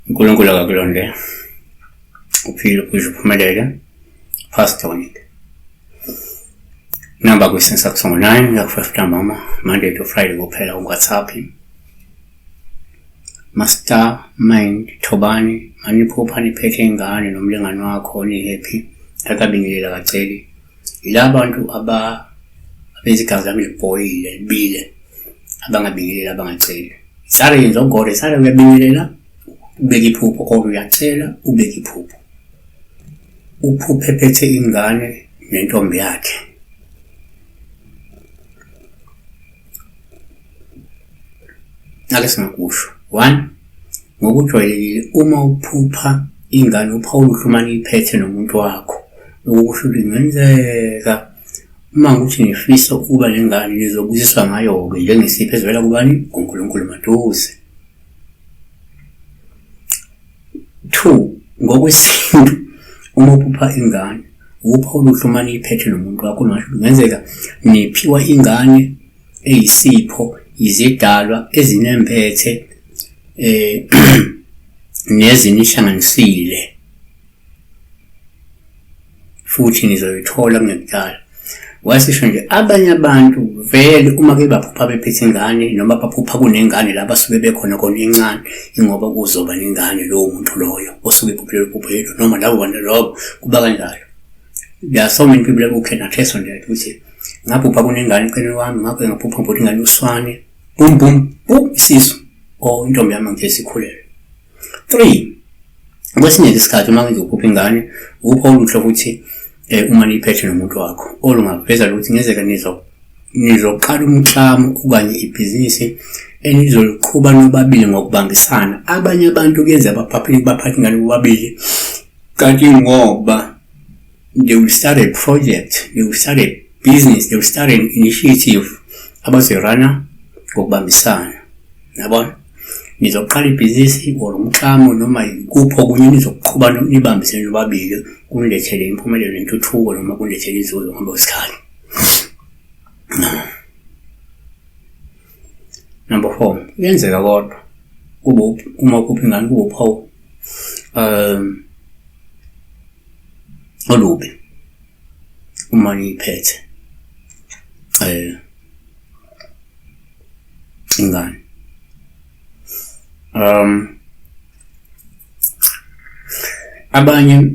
UNkulunkulu akakulonde, uphile uphushe uphumelele. Pastor Nick. Namba kwisensa kusongo 9 yaku-5 ntambama, Monday to Friday kuphela ku-WhatsApp. Master Mind Thobani, maniphupha niphethe ingane nomlingani wakho ni-happy, akabingelela kaceli. Yila bantu aba abezigazi lami libhoyile libile abangabingeleli abangaceli. Sale yenza ugore sale uyabingelela ubeka iphupho or uyacela ubeka iphupho. Uphuphe ephethe ingane nentombi yakhe. Ake singakusho. One, ngokujwayelekile uma uphupha ingane uphawula uhlumane iphethe nomuntu wakho. Lokhu kusho ukuthi kungenzeka uma ukuthi nifisa ukuba nengane nizobusiswa ngayo-ke njengesipho esivela kubani? KuNkulunkulu maduze. Two, ngokwesintu uma uphupha ingane upha oluhle uma niyiphethe nomuntu wakho ngasho kungenzeka niphiwa ingane eyisipho izidalwa ezinempethe eh nezinihlanganisile futhi nizoyithola kungekudala. Wasisho nje abanye abantu vele uma ke baphupha bephethe ingane noma baphupha kunengane la basuke bekhona kona incane ingoba kuzoba nengane lowo muntu loyo osuke ephuphile iphupho lelo noma labo bantu lobo kuba kanjalo. There are so many people who can attest on that ukuthi ngaphupha kunengane eceleni kwami ngakho ngaphupha ngibona ingane uswane boom boom boom isisu or intombi yami ngithe sikhulelwe. 3 Kwesinye isikhathi uma ngizophupha ingane upha oluhle ukuthi uma niyiphethe nomuntu wakho olungaveza ukuthi ngenzeka nizo nizoqala umklamo okanye ibhizinisi enizoliqhuba nobabili ngokubambisana. Abanye abantu kuyenzeka baphaphile baphathe ingane bobabili kanti ngoba they will start a project, they will start a business, they will start an initiative abazoyirana ngokubambisana. Yabona? Nizoqala ibhizinisi or umklamo noma ikuphi okunye nizokuqhuba nibambisene nobabili kunilethele impumelelo nentuthuko noma kunilethele inzuzo ngohamba kwesikhathi. Number 4, kuyenzeka kodwa kube uma uphupha ingane kube uphawu olubi uma niyiphethe ingane. Abanye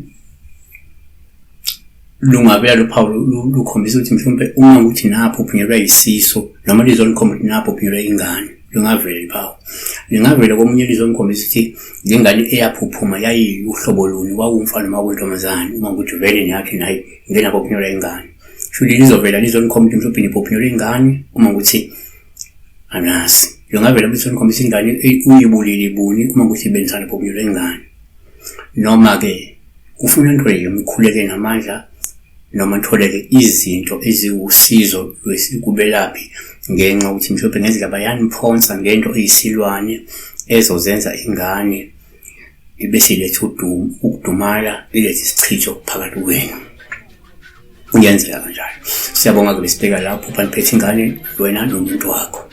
lungabela luphawu lukhombisa ukuthi mhlawumbe uma ukuthi napho uphunyelwa yisisu noma lizolikhomba ukuthi napho uphunyelwa ingane lungavela iphawu lingavela komunye lizomkhombisa ukuthi le ngane eyaphuphuma yayiwuhlobo luni wawumfana noma kwintombazane uma ukuthi vele nathi naye ngenapho uphunyelwa ingane shuthi lizovela lizonikhomba ukuthi mhlawumbe niphuphunyelwa ingane uma ukuthi angazi lungavela lizonikhomba ingane uyibulili buni uma ukuthi benzana phuphunyelwa ingane noma-ke kufuna nitholeke nikhuleke ngamandla noma nitholeke izinto eziwusizo kubelaphi ngenxa yokuthi mhlawumbe ngenzeka bayaniphonsa ngento eyisilwane ezozenza ingane ibese iletha udumo ukudumala ilethe isichitho phakathi kwenu. Kuyenzeka kanjalo. Siyabonga-ke besibheka lapho phaniphethe ingane wena nomuntu wakho.